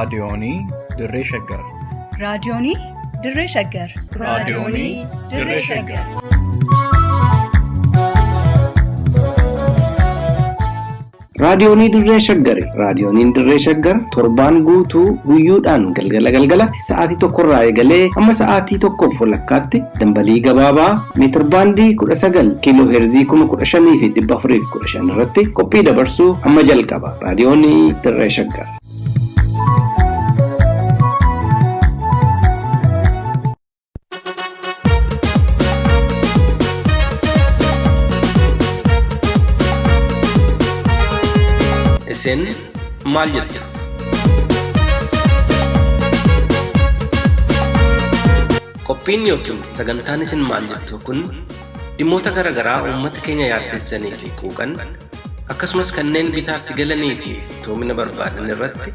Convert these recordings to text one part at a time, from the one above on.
Raadiyoonii Dirree Shaggar. Raadiyoonii Dirree Shaggar. Raadiyoonii Dirree Shaggar. Raadiyoonii Dirree Shaggari. Raadiyooniin Dirree Shaggar torbaan guutuu guyyoodhaan galgala galgalatti sa'aatii tokkorraa eegalee hamma sa'aatii tokkoof walakkaatti dambalii gabaabaa meetirbaandii 19 kiiloo heerzii 15,415 irratti qophii dabarsuu hamma jalqaba. Raadiyoonii Dirree Shaggar. Isin maal jettu? Qophiin yookiin sagantaan isin maal jettu kun dhimmoota gara garaa uummata keenya yaaddessanii fi quuqan akkasumas kanneen bitaatti galanii fi toomina barbaadan irratti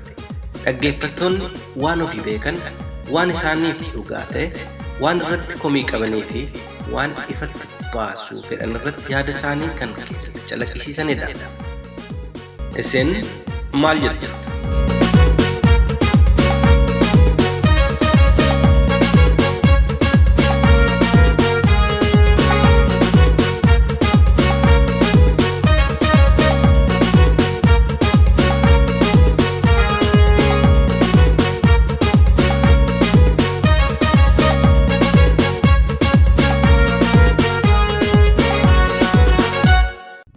dhaggeeffattoonni waan ofii beekan, waan isaaniif dhugaa ta'e, waan irratti komii qabanii fi waan ifatti baasuu fedhan irratti yaada isaanii kan keessatti calaqqisiisanidha. Isin maal jettu?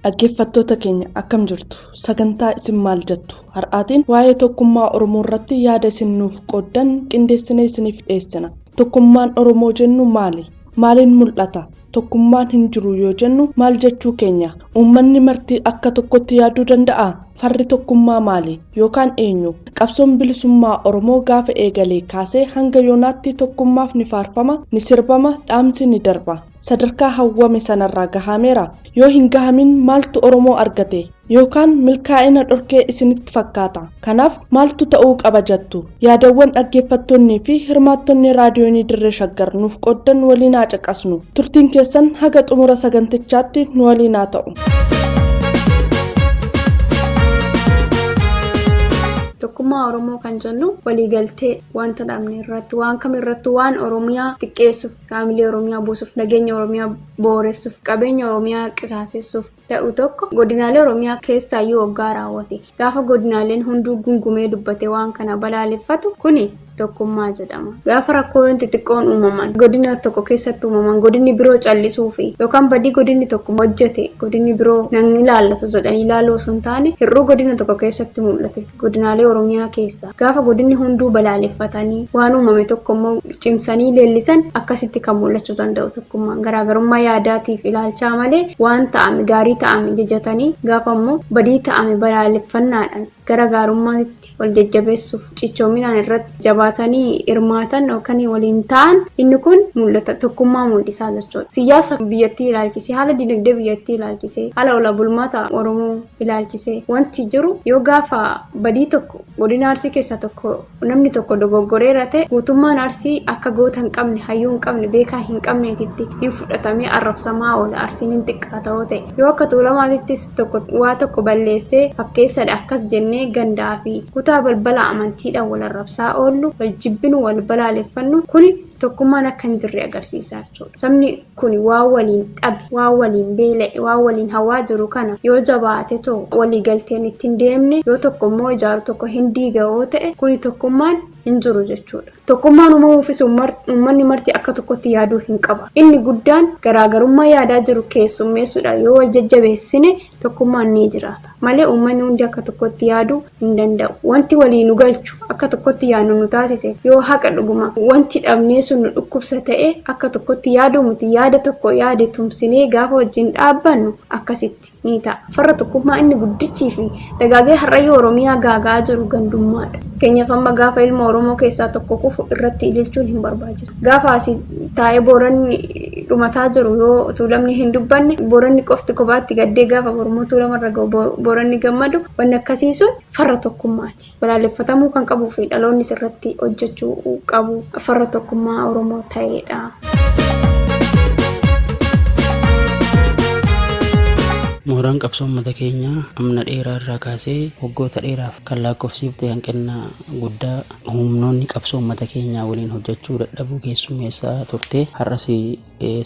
Dhaggeeffattoota keenya akkam jirtu? Sagantaa isin maal jettu har'aatiin waa'ee tokkummaa Oromoo irratti yaada isin nuuf qooddan qindeessinee isiniif dhiyeessina. Tokkummaan Oromoo jennu maali? Maaliin mul'ata? Tokkummaan hin jiru yoo jennu maal jechuu keenya? Uummanni marti akka tokkotti yaaduu danda'aa? Farri tokkummaa maali? Yookaan eenyu? Qabsoon bilisummaa Oromoo gaafa eegalee kaasee hanga yoonaatti tokkummaaf ni faarfama, ni sirbama, dhaamsi ni darba. Sadarkaa hawwame sanarraa gahameera. Yoo hin gahamin maaltu Oromoo argate? Yookaan milkaa'ina dhorkee isinitti fakkaata? Kanaaf maaltu ta'uu qaba jettu? Yaadawwan dhaggeeffattoonnii fi hirmaattonni raadiyoonii Dirree Shaggar nuuf qooddan waliin haa caqasnu. Turtiin keessan haga xumura sagantichaatti nu waliin haa ta'u. Tokkummaa Oromoo kan jennu waliigaltee wanta dhabne irratti waan kam irratti waan Oromiyaa xiqqeessuuf, haamilee Oromiyaa buusuuf, nageenya Oromiyaa booressuuf, qabeenya Oromiyaa qisaasessuuf ta'u tokko godinaalee Oromiyaa keessaayyuu waggaa raawwate. Gaafa godinaaleen hunduu gungumee dubbate waan kana balaaleffatu kuni tokkummaa jedhama. Gaafa rakkoon xixiqqoon uumaman godina tokko keessatti uumaman godinni biroo callisuu fi yookaan badii godinni tokko hojjete godinni biroo nan ilaallatu jedhanii ilaaluu osoo hin taane hir'uu godina tokko keessatti mul'ate godinaalee Oromiyaa keessa gaafa godinni hunduu balaaleffatanii waan uumame tokko immoo cimsanii leellisan akkasitti kan mul'achuu danda'u tokkummaan garaagarummaa yaadaatiif ilaalchaa malee waan ta'ame gaarii ta'ame jajatanii gaafa immoo badii ta'ame balaaleffannaadhaan gara gaarummaatti wal jajjabeessuuf cichoominaan irratti jabaatanii hirmaatan yookaan waliin ta'an inni kun mul'ata tokkummaa mul'isaa jechuudha. Siyaasa biyyattii ilaalchisee, haala dinagdee biyyattii ilaalchisee, haala ola bulmaata Oromoo ilaalchisee wanti jiru yoo gaafa badii tokko godina Arsii keessaa tokko namni tokko dogoggoreera ta'e guutummaan Arsii akka goota hin qabne, hayyuu hin qabne, beekaa hin qabneetitti hin fudhatamee arrabsamaa oola. Arsiin hin xiqqaata yoo ta'e. Yoo akka Tuulamaatittis tokko waa tokko balleessee fakkeessadha akkas jennee gandaa fi kutaa balbala amantiidhaan wal arrabsaa oollu, wal jibbinu, wal balaaleffannu kuni tokkummaan akka hin jirre agarsiisa jechuudha. Sabni kun waan waliin dhabe, waan waliin beela'e, waan waliin hawaa jiru kana yoo jabaate too walii galteen ittiin deemne yoo tokko immoo ijaaru tokko hin diiga yoo ta'e kuni tokkummaan hin jiru jechuudha. Tokkummaan uumamuufis uummanni marti akka tokkotti yaaduu hin qaba. Inni guddaan garaagarummaa yaadaa jiru keessummeessuudha. Yoo wal jajjabeessine tokkummaan ni jiraata. Malee uummanni hundi akka tokkotti yaaduu hin danda'u. Wanti walii nu galchu akka tokkotti yaadnu nu taasise yoo haqa dhuguma wanti dhabnee sun nu dhukkubsa ta'e akka tokkotti yaaduu miti yaada tokko yaade tumsinee gaafa wajjin dhaabbannu akkasitti ni ta'a. Farra tokkummaa inni guddichii fi dagaagee har'ayyuu Oromiyaa gaagaa jiru gandummaadha. Fakkeenyaaf amma gaafa ilma Oromoo keessaa tokko kufu irratti ililchuun hin barbaachisu. Gaafa asii taa'ee Booranni dhumataa jiru yoo Tuulamni hin dubbanne Booranni qofti kophaatti gaddee gaafa Oromoo Tuulamarra ga'u Booranni gammadu wanni akkasii sun farra tokkummaati. Balaaleffatamuu kan qabuu fi dhaloonnis irratti hojjechuu qabu farra tokkummaa Oromoo ta'edha. Mooraan qabsoo uummata keenyaa amna dheeraa irraa kaasee waggoota dheeraaf kan lakkoofsifte hanqina guddaa humnoonni qabsoo uummata keenyaa waliin hojjechuu dadhabuu keessummeessaa turte har'as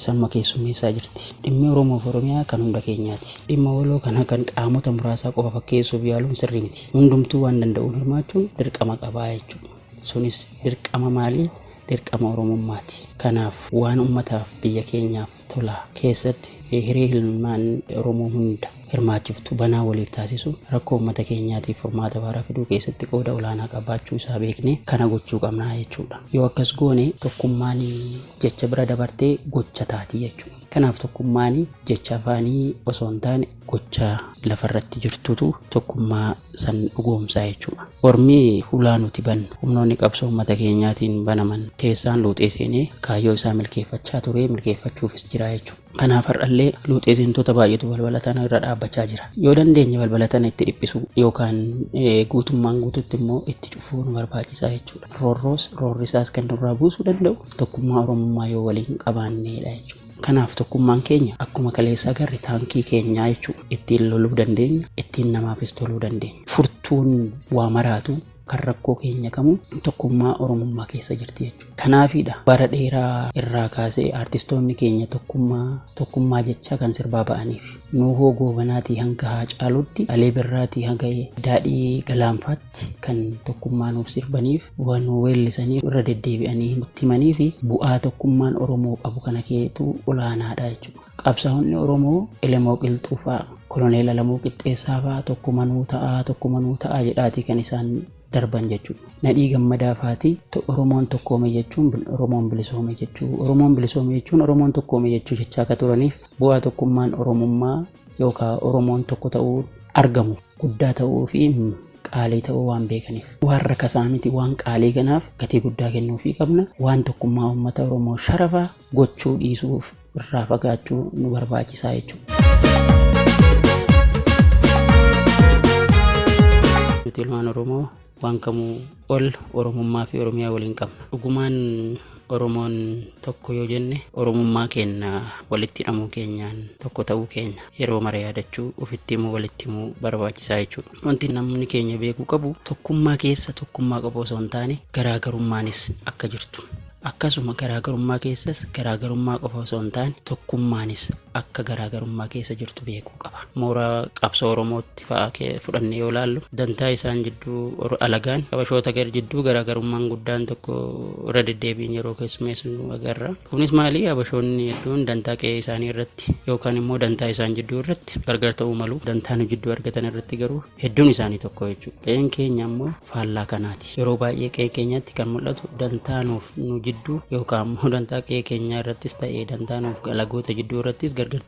sanuma keessummeessaa jirti. Dhimmi Oromoo fi Oromiyaa kan hunda keenyaati. Dhimma waloo kana kan qaamota muraasaa qofa fakkeessuuf yaaluun sirrii miti. Hundumtuu waan danda'uun hirmaachuun dirqama qabaa jechuudha. Sunis dirqama maalii? Dirqama Oromummaati. Kanaaf waan uummataaf biyya keenyaaf tola keessatti hiree ilmaan Oromoo hunda hirmaachiftu banaa waliif taasisu rakkoo uummata keenyaatiif furmaata waaraa fiduu keessatti qooda olaanaa qabaachuu isaa beeknee kana gochuu qabnaa jechuudha. Yoo akkas goone tokkummaan jecha bira dabartee gocha taati jechuudha. Kanaaf tokkummaan jecha afaanii osoo hin taane gocha lafarratti jirtutu tokkummaa san dhugoomsaa jechuudha. Ormi hulaa nuti bannu humnoonni qabsoo uummata keenyaatiin banaman keessaan luuxee seenee kaayyoo isaa milkeeffachaa ture milkeeffachuufis jira jechuudha. Kanaaf har'allee luuxee seentota baay'eetu balbala tana irra dhaabbachaa jira. Yoo dandeenye balbala tana itti dhiphisu yookaan guutummaan guututti immoo itti cufuu nu barbaachisaa jechuudha. Roorroos roorrisaas kan nurraa buusuu danda'u tokkummaa Oromummaa yoo waliin qabaanneedha jechuudha. Kanaaf tokkummaan keenya akkuma kaleessa agarre taankii keenyaa jechuudha. Ittiin loluu dandeenya, ittiin namaafis toluu dandeenya. Furtuun waa maraatu kan rakkoo keenya kamuu tokkummaa Oromummaa keessa jirti jechuudha. Kanaafiidha bara dheeraa irraa kaasee aartistoonni keenya tokkummaa jecha kan sirbaa ba'aniif. Nuuhoo Goobanaatii hanga Haacaaluutti, Alee Birraatii hanga Daadhii Galaanfaatti kan tokkummaa nuuf sirbaniif waan weellisanii irra deddeebi'anii nutti himanii fi bu'aa tokkummaan Oromoo qabu kana keetu olaanaadha jechuudha. Qabsaa'onni Oromoo Elemoo Qilxuu fa'aa, Koloneel Alamuu Qixxeessaa fa'aa tokkuma nuu ta'aa, tokkuma nuu ta'aa jedhaatii kan isaan darban jechuudha. Nadhii Gammadaa fa'aatii Oromoon tokkoome jechuun Oromoon bilisoome jechuu, Oromoon bilisoome jechuun Oromoon tokkoome jechuu jechaa akka turaniif bu'aa tokkummaan Oromummaa yookaan Oromoon tokko ta'uu argamu guddaa ta'uu fi qaalii ta'uu waan beekaniif. Waan rakasaa miti waan qaalii kanaaf gatii guddaa kennuufii qabna. Waan tokkummaa uummata Oromoo sharafaa gochuu dhiisuuf irraa fagaachuu nu barbaachisaa jechuudha. Nuti ilmaan Oromoo waan kamuu ol Oromummaa fi Oromiyaa waliin qabna. Dhugumaan Oromoon tokko yoo jenne Oromummaa keenya walitti hidhamuu keenyaan tokko ta'uu keenya yeroo mara yaadachuu ofitti himuu walitti himuu barbaachisaa jechuudha. Wanti namni keenya beekuu qabu tokkummaa keessa tokkummaa qofa osoo hin taane garaagarummaanis akka jirtu. Akkasuma garaagarummaa keessas garaagarummaa qofa osoo hin taane tokkummaanis akka garaagarummaa keessa jirtu beekuu qaba. Mooraa qabsoo Oromootti fa'aa fudhannee yoo ilaallu dantaa isaan jidduu alagaan qabashoota gar jidduu garaagarummaan guddaan tokko irra deddeebiin yeroo keessummeessu agarra. Kunis maali? Habashoonni hedduun dantaa qe'ee isaanii irratti yookaan immoo dantaa isaan jidduu irratti gargar ta'uu malu. Dantaa nu jidduu argatan irratti garuu hedduun isaanii tokko jechuudha. Qe'een keenya immoo faallaa kanaati. Yeroo baay'ee qe'ee keenyatti kan mul'atu dantaa nuuf nu jidduu yookaan immoo dantaa qe'ee keenyaa irrattis ta'ee dantaa nuuf alagoota jidduu irrattis gargar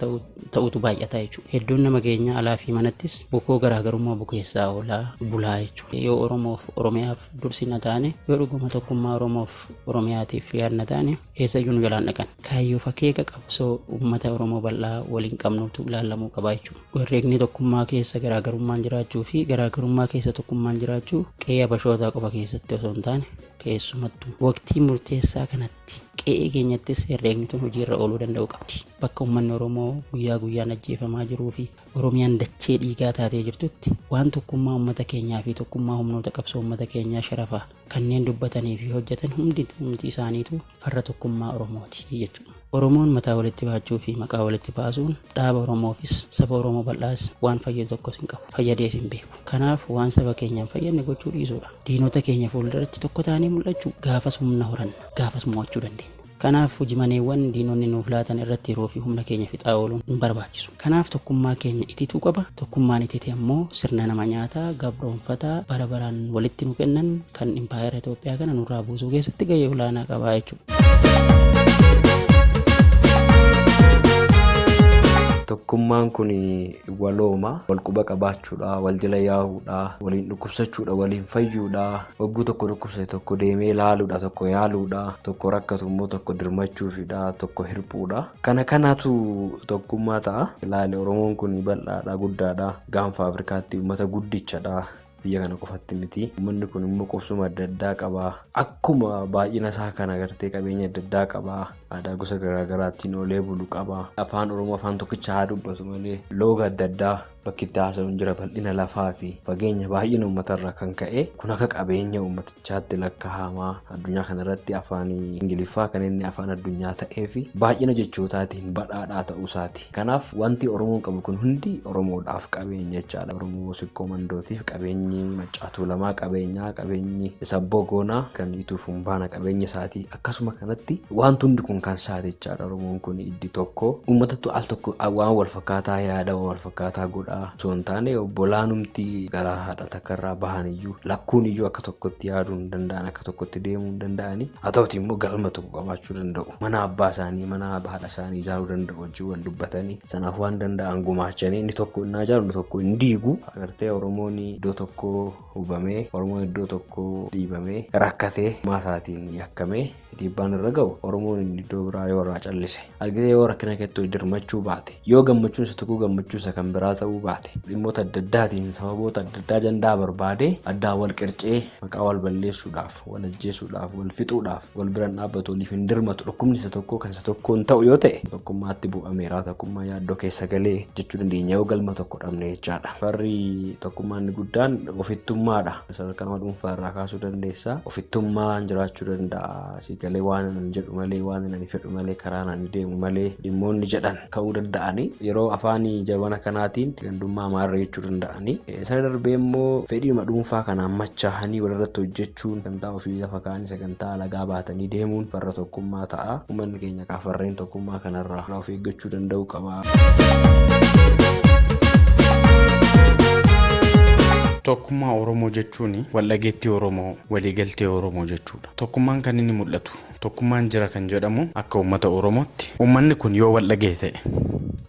ta'utu baay'ata jechuudha. Hedduun nama keenya alaa fi manattis bukoo garaagarummaa bukeessaa oolaa bulaa jechuudha. Yoo Oromoof Oromiyaaf dursina taane yoo dhuguma tokkummaa Oromoof Oromiyaatiif yaadna taane eessayyuu nu jalaan dhaqan. Kaayyoo fakkeeka qabsoo uummata Oromoo bal'aa waliin qabnutu ilaalamuu qaba jechuudha. Herreegni tokkummaa keessa garaagarummaan jiraachuu fi garaagarummaa keessa tokkummaan jiraachuu qe'ee habashootaa qofa keessatti osoo hin taane keessumattuu waqtii murteessaa kanatti qe'ee keenyattis herreegni tun hojiirra ooluu danda'u qabdi. Bakka uummanni Oromoo guyyaa guyyaan ajjeefamaa jiruu fi Oromiyaan dachee dhiigaa taatee jirtutti waan tokkummaa uummata keenyaa fi tokkummaa humnoota qabsoo uummata keenyaa sharafaa kanneen dubbatanii fi hojjetan hundi isaaniitu farra tokkummaa Oromooti jechuudha. Oromoon mataa walitti baachuu fi maqaa walitti baasuun dhaaba Oromoofis saba Oromoo bal'aas waan fayyadu tokkos hin qabu. Fayyadees hin beeku. Kanaaf waan saba keenyaan fayyadne gochuu dhiisuudha. Diinota keenya fuulduratti tokko taanee mul'achuu gaafas humna horanna gaafas mo'achuu dandeenya. Kanaaf hojimaneewwan diinonni nuuf laatan irratti yeroo fi humna keenya fixaa ooluun hin barbaachisu. Kanaaf tokkummaa keenya itituu qaba. Tokkummaan itite ammoo sirna nama nyaataa gabroonfataa bara baraan walitti nu kennan kan impaayera Itoophiyaa kana nurraa buusuu keessatti gahee olaanaa qaba jechuudha. Tokkummaan kun walooma, wal quba qabaachuudha, wal jala yaa'uudha, waliin dhukkubsachuudha, waliin fayyuudha, wagguu tokko dhukkubsate tokko deemee laaluudha, tokko yaaluudha, tokko rakkatu immoo tokko dirmachuufidha, tokko hirphuudha. Kana kanaatu tokkummaa ta'a. Ilaali Oromoon kun bal'aadha, guddaadha. Gaanfa Afrikaatti uummata guddichadha. Biyya kana qofatti miti. Uummanni kun immoo qubsuma adda addaa qaba. Akkuma baay'ina isaa kana agartee qabeenya adda addaa qaba. Aadaa gosa garaagaraatiin oolee bulu qaba. Afaan Oromoo afaan tokkicha haa dubbatu malee looga adda addaa bakki itti haasa'uun jira. Bal'ina lafaa fi fageenya baay'ina uummatarraa kan ka'e kun akka qabeenya uummatichaatti lakkaa'amaa. Addunyaa kanarratti afaan Ingiliffaa kan inni afaan addunyaa ta'ee fi baay'ina jechootaatiin badhaadhaa ta'uusaati. Kanaaf wanti Oromoon qabu kun hundi Oromoodhaaf qabeenya jechaadha. Oromoo Sikkoo Mandootiif qabeenyi Maccaa Tuulamaa qabeenyaa, qabeenyi Sabboo Goonaa kan Ituuf Humbaana qabeenya isaatii. Akkasuma kanatti wanti hundi kun kan isaati jechaadha. Oromoon kun iddi tokko uummatatu al tokko waan wal fakkaataa yaada waan wal fakkaataa godhaa osoo hin taane obbolaanumti garaa haadha takkarraa bahan iyyuu lakkuun iyyuu akka tokkotti yaaduu hin danda'an, akka tokkotti deemuu hin danda'ani. Haa ta'uti immoo galma tokko qabaachuu danda'u. Mana abbaa isaanii, mana haadha isaanii ijaaruu danda'u, wajjin wal dubbatanii sanaaf waan danda'an gumaachanii inni tokko inni ijaaru inni tokko hin diigu. Agartee Oromoon iddoo tokko hubamee, Oromoon iddoo tokko dhiibamee rakkatee maasaatiin yakkamee dhiibbaan irra ga'u Oromoon iddoo biraa yoo irraa callise. Argitee yoo rakkina keetti dirmachuu baate, yoo gammachuun isa tokko gammachuu isa kan biraa ta'uu baate, dhimmoota adda addaatiin sababoota adda addaa jandaa barbaadee addaan wal qircee maqaa wal balleessuudhaaf, wal ajjeesuudhaaf, wal fixuudhaaf wal biraan dhaabbatu, waliif hin dirmatu. Dhukkubni isa tokko kan isa tokkoon ta'u yoo ta'e tokkummaatti bu'ameera, tokkummaa yaaddoo keessa galee jechuu dandeenya yoo galma tokko dhabne jechaadha. Farri tokkummaan inni guddaan ofittummaadha. Sadarkaa nama dhuunfaa irraa kaasuu dandeessa. Ofittummaan jiraachuu danda'a. Si galee waan ani jedhu malee, waan ani fedhu malee, karaa ani deemu malee dhimmoonni jedhan ka'uu danda'ani. Yeroo afaan jabana kanaatiin gandummaa maarree jechuu danda'ani. Sana darbee immoo fedhiima dhuunfaa kanaan machaa'anii walirratti hojjechuun sagantaa ofii lafa kaa'anii sagantaa alagaa baatanii deemuun farra tokkummaa ta'a. Uummanni keenya farreen tokkummaa kanarraa of eeggachuu danda'uu qaba. Tokkummaa Oromoo jechuun waldhageettii Oromoo, waliigaltee Oromoo jechuudha. Tokkummaan kan inni mul'atu, tokkummaan jira kan jedhamu akka uummata Oromootti. Uummanni kun yoo waldhagee ta'e,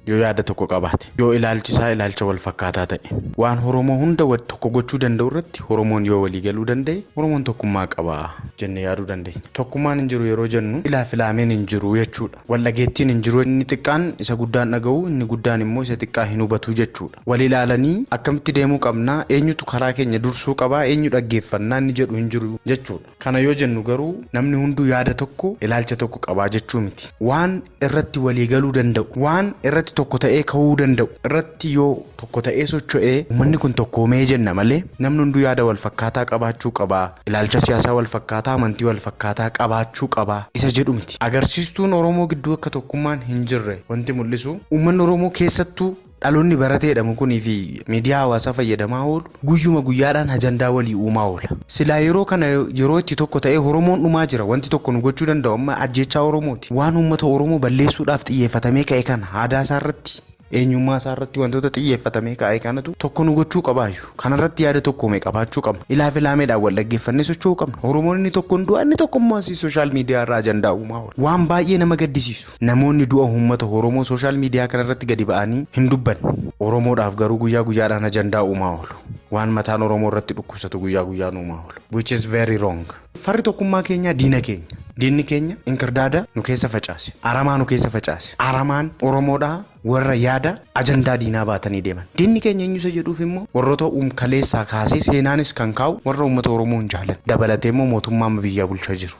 yoo yaada tokko qabaate, yoo ilaalchi isaa ilaalcha wal fakkaataa ta'e, waan Oromoo hunda tokko gochuu danda'u irratti Oromoon yoo walii galuu danda'e, Oromoon tokkummaa qaba jennee yaaduu dandeenya. Tokkummaan hin jiru yeroo jennu ilaaf ilaameen hin jiru jechuudha. Waldhageettiin hin jiru, inni xiqqaan isa guddaan dhaga'u, inni guddaan immoo isa xiqqaa hin hubatu jechuudha. Wal ilaalanii akkamitti deemuu qabnaa, eenyutu karaa keenya dursuu qabaa, eenyu dhaggeeffannaa inni jedhu hin jiru jechuudha. Kana yoo jennu garuu namni hunduu yaada tokko, ilaalcha tokko qabaa jechuu miti. Waan irratti walii galuu danda'u, waan irratti tokko ta'ee ka'uu danda'u, irratti yoo tokko ta'ee socho'ee uummanni kun tokkoomee jenna malee namni hunduu yaada wal fakkaataa qabaachuu qabaa, ilaalcha siyaasaa wal fakkaataa, amantii wal fakkaataa qabaachuu qabaa isa jedhu miti. Agarsiistuun Oromoo gidduu akka tokkummaan hin jirre wanti mul'isu uummanni Oromoo keessattuu dhaloonni baratee jedhamu kunii fi miidiyaa hawaasaa fayyadamaa oolu guyyuma guyyaadhaan ajandaa walii uumaa oola. Silaa yeroo kana yeroo itti tokko ta'ee Oromoon dhumaa jira, wanti tokko nu gochuu danda'u amma ajjeechaa Oromooti. Waan uummata Oromoo balleessuudhaaf xiyyeeffatamee ka'e kana aadaa isaa irratti, eenyummaa isaa irratti wantoota xiyyeeffatamee ka'e kanatu tokko nu gochuu qabaayu. Kanarratti yaada tokkoome qabaachuu qabna. Ilaaf ilaameedhaan wal dhaggeeffannee socho'uu qabna. Oromoon inni tokko hin du'a, inni tokko immoo asii social media irraa ajandaa uumaa oola. Waan baay'ee nama gaddisiisu. Namoonni du'a uummata Oromoo social media kanarratti gadi ba'anii hin dubbanne. Oromoodhaaf garuu guyyaa guyyaadhaan ajandaa uumaa oolu. Waan mataan Oromoo irratti dhukkubsatu guyyaa guyyaan uumaa oolu. Which is very wrong. Farri tokkummaa keenyaa diina keenya. Diinni keenya inkirdaada nu keessa facaase. Aramaa nu keessa facaase. Aramaan Oromoodhaa warra yaada ajandaa diinaa baatanii deeman. Diinni keenya eenyu isa jedhuuf immoo warroota kaleessaa kaasee seenaanis kan kaa'u warra uummata Oromoo hin jaalanne. Dabalatee immoo mootummaa amma biyya bulchaa jiru.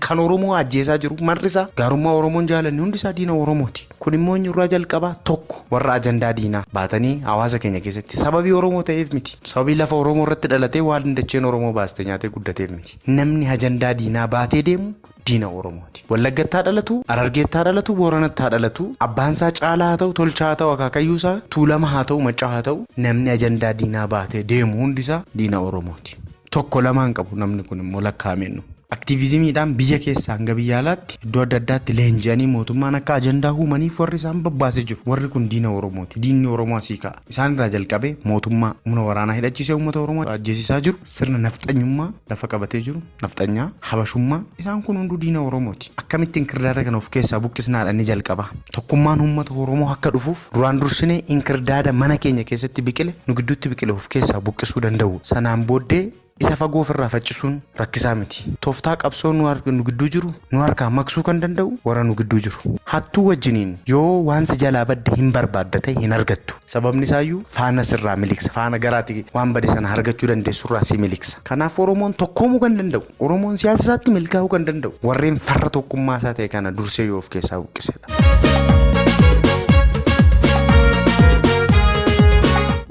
Kan Oromoo ajjeesaa jiru marrisaa gaarummaa Oromoo hin jaalanne hundisaa diina Oromooti. Kun immoo eenyurraa jalqabaa? Tokko warra ajandaa diinaa baatanii hawaasa keenya keessatti sababii Oromoo ta'eef miti. Sababii lafa Oromoo irratti dhalatee waan dacheen Oromoo baaste nyaatee guddateef miti. Namni ajandaa diinaa baatee deemu diina Oromooti. Wallaggattaa dhalatu, Harargeettaa dhalatu, Booranattaa dhalatu, abbaansaa Caalaa haa ta'u, Tolchaa haa ta'u, akaakayyuusaa, Tuulama haa ta'u, Maccaa haa ta'u, namni ajandaa diinaa baatee deemu hundisaa diina Oromooti. Tokko lamaan qabu namni kun immoo lakkaa'ameen. Aktiivizimiidhaan biyya keessaa hanga biyya alaatti iddoo adda addaatti leenji'anii mootummaan akka ajandaa uumaniif warri isaan babbaasee jiru. Warri kun diina Oromooti. Diinni Oromoo asii ka'a. Isaan irraa jalqabee mootummaa humna waraanaa hidhachiisee uummata Oromoo ajjeesisaa jiru. Sirna nafxanyummaa lafa qabatee jiru. Nafxanyaa, habashummaa, isaan kun hunduu diina Oromooti. Akkamittiin inkirdaada kana of keessaa buqqisnaadha inni jalqaba. Tokkummaan uummata Oromoo akka dhufuuf duraan dursinee inkirdaada mana keenya keessatti biqile, nu gidduutti biqile of keessaa buqqisuu danda'u. Sanaan booddee Isa fagoo ofirraa faccisuun rakkisaa miti. Tooftaa qabsoo nu gidduu jiru nu harkaa maqsuu kan danda'u warra nu gidduu jiru. Hattuu wajjiniin yoo waan si jalaa badde hin barbaadda ta'e hin argattu. Sababni isaayyuu faana sirraa miliqsa. Faana garaati waan bade sana argachuu dandeessurraa si miliqsa. Kanaaf Oromoon tokkoomuu kan danda'u, Oromoon siyaasa isaatti milkaa'uu kan danda'u warreen farra tokkummaa isaa ta'e kana dursee yoo of keessaa buqqisedha.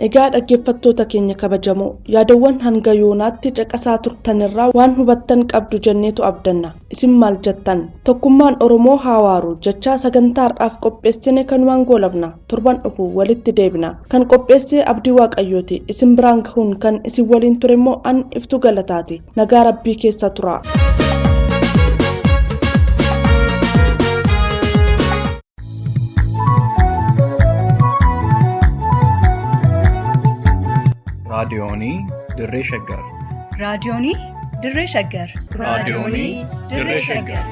Egaa dhaggeeffattoota keenya kabajamoo, yaadawwan hanga yoonaatti caqasaa turtanirraa waan hubattan qabdu jenneetu abdanna. Isin maal jettan? Tokkummaan Oromoo haa waaru jechaa sagantaa har'aaf qopheessine kanumaan goolabna. Torban dhufu walitti deebina. Kan qopheesse Abdii Waaqayyooti. Isin biraan gahuun kan isin waliin ture immoo an Iftuu Galataati. Nagaa Rabbii keessa tura. Raadiyoonii Dirree Shaggar. Raadiyoonii Dirree Shaggar. Raadiyoonii Dirree Shaggar.